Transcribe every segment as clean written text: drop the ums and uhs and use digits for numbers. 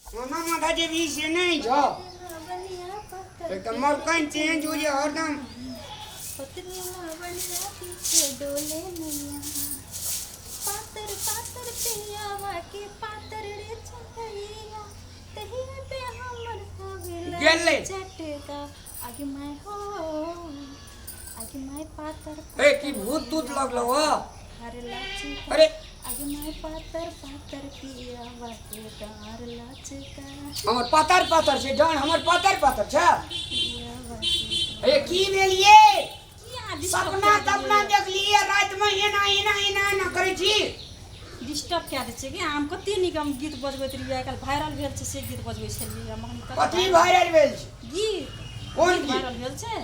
ओना माथा जे भी से नहि छौ तऽ मरकन चेंज हो जे हरदम। पातर पातर पियावा के पातर रे चटैया तहिए पे हमर आवेला गेलै। चटका आगे my हो आगे my पातर। ए की भूत तूत लगलो हो? हर लाची। अरे आगे my पातर पातर पियावा के डार लाचका। हमर पातर पातर छै जान, हमर पातर पातर छै। पियावा के ए की भेल ये? की अहाँ disturb सपना कए तपना देलियै? देखलियै रातिमे एना एना एना एना करै छी? डिस्टर्ब कए दै छै कि हम कते नीक हम गीत बजबैत रहियै, आइ काल्हि वायरल भेल छै से गीत बजबै छलियै हम अखन। कते कथी वायरल भेल छै? गीत। कोन गीत गीत? वायरल भेल छै।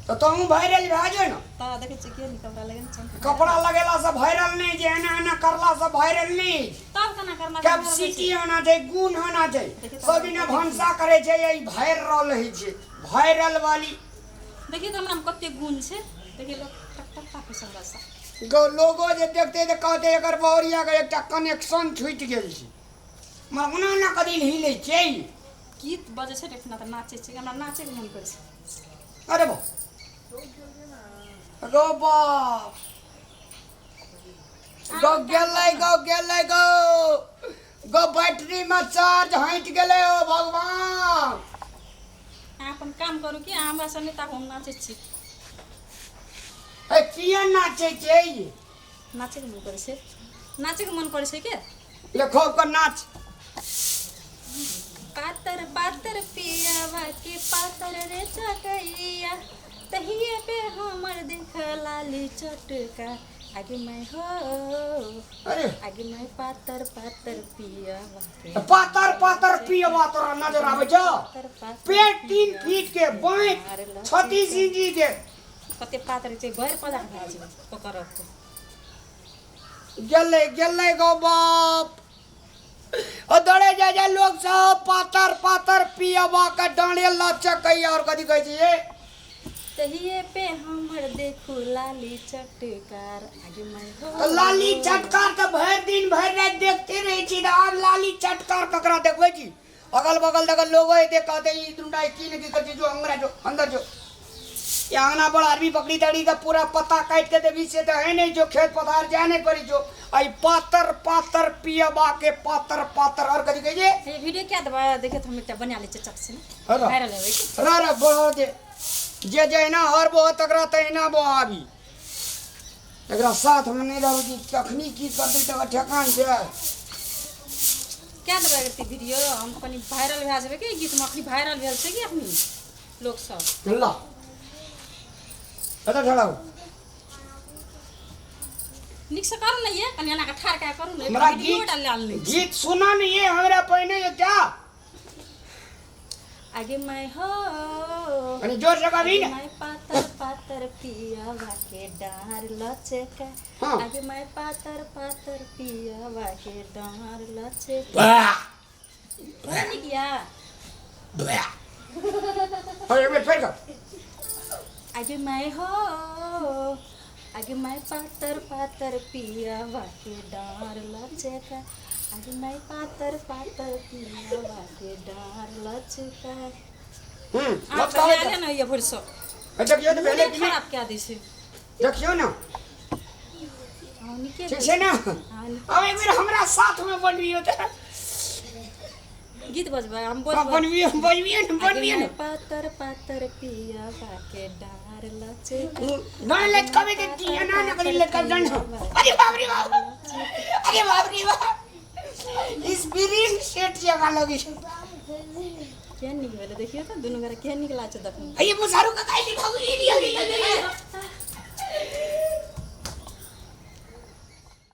तऽ तहूँ वायरल भए जो ने। तऽ देखै छियै के नीक कपड़ा लगेने छै। कपड़ा लगेलासँ वायरल नहि छै, एना एना करलासँ वायरल नहि होइ छै। तब केना करना छै viral होइ छै? कैपेसिटी होना छै, गुण होना छै। देखियौ तऽ सब दिना भनसा करै छै, ई वायरल होइ छै, वायरल वाली। देखियौ तऽ हमरामे कते गुण छै, देखियौ लोक टक टक ताकै छै हमरासँ। गो लोगो जे देखते तऽ कहते एकर बहुरिया के एकटा कनेक्शन छूटि गेल छै, मगर ओना ओना कथी लए हिलै छै? गीत बजै छै ने एखना तऽ नाचै छै, हमरा नाचैके मोन करै छै। अरे बा गो बाप गो, गेलै गो, गेलै गो गो, बैटरी में चार्ज हटि गेलै। ओ भगवान, अहाँ अपन काम करू कि अहाँ हमरा से नहि ताकू, हम नाचै छी। ए किया नाचै छै? नाचैके मोन करै छै, नाचैके मोन करै छै के। ले खूब के नाच। पातर पातर पियावा के पातर रे चटैया तहिए पे हमर देख लाली चटका आगे मैं हो। अरे आगे मैं पातर पातर पियावा के पातर पातर पियबा तोरा नजर आबै छौ? पातर पातर पेट 3 फीट के, बाँहि 36 इंची के। कते पातर छै, भरि पजा भए छै ओकर। गेलै गेलै गो बाप, ओ दौड़े जाय जाय लोग सब पातर पातर पियबा के डाँड़े लचकैया और कथी कहै छै ये? तहिए पे हमर देखू लाली चटकार आगे मैं हो। तऽ लाली चटकार तऽ भरि दिन भरि राति देखते रहै छी, तऽ आब लाली चटकार ककरा देखबै छी? अगल बगल देखल लोगो एते कहते ई दुंडा की ने की कर छै, जो अंगना जो अंदर जो, ये अंगना पर आदमी पकड़ी तड़ी के पूरा पत्ता काटि के देबी से तऽ है नहीं, जो खेत पथार जाए नहीं पड़ी जो आई पातर पातर पियबा के पातर पातर और कथी कहै छै? हे वीडियो क्या देबै? देखे तऽ हम एकटा बना लै छियै चट से ने। अरे। वायरल हेबै की। रे रे बढ़ो जे जे जहिना हर बहो तकरा तहिना बहाबी। एकरा साथमे नहि रहू कि कखनी की करतै तकर ठेकान छै। क्या देबै एते वीडियो? हम कनि वायरल भए जेबै कि गीतमे। अखनी वायरल भेल छै कि अखनी लोक सब। ला कतऽ ठहराउ? नीक से करू ने ये, कनि एना कऽ ठाढ़ कए करू ने। हमरा वीडियो गीत डाल नहि। गीत सुना ने ये हमरा पहिने एकटा। आगे मैं हो। कनि जोर से कभी आगे ने। मैं पातर पातर पियावा के डार लचका। हाँ। आगे मैं पातर पातर पियावा के डार लचका। वाह! बड़ा नीक या। अरे एक बेर फेर कर। आगे मैं हो, आगे मैं पातर पातर पियावा के डार लचका, आगे मैं पातर पातर पियावा के डार लचका। अहाँ लचकाबै बना ले ने ये भरिसक। देखियौ तऽ भेलै मुँहे कि नहि? खराब कए दै छै। देखियौ ने। हँ, नीके ठीक भेल। छै ने? हँ, नीके। आब एक बेर हमरा साथमे बनबियौ तऽ। गीत बजबै हम? हँ, बजबै। बनबियौ, बनबियौ ने। आगे बनबियौ ने। मैं पातर पातर पियावा के डार लचका। नहीं लचकावे के दिया ना ना करी लचका डंड। अरे बाप रे बाप, अरे बाप रे बाप, स्प्रिंग सेट जगह लगी। केहन नीक भेलै देखियौ तऽ, दुनू गोरा केहन नीक लागै छै देखैमे। अये मुसारू का काई दिखाओ ये।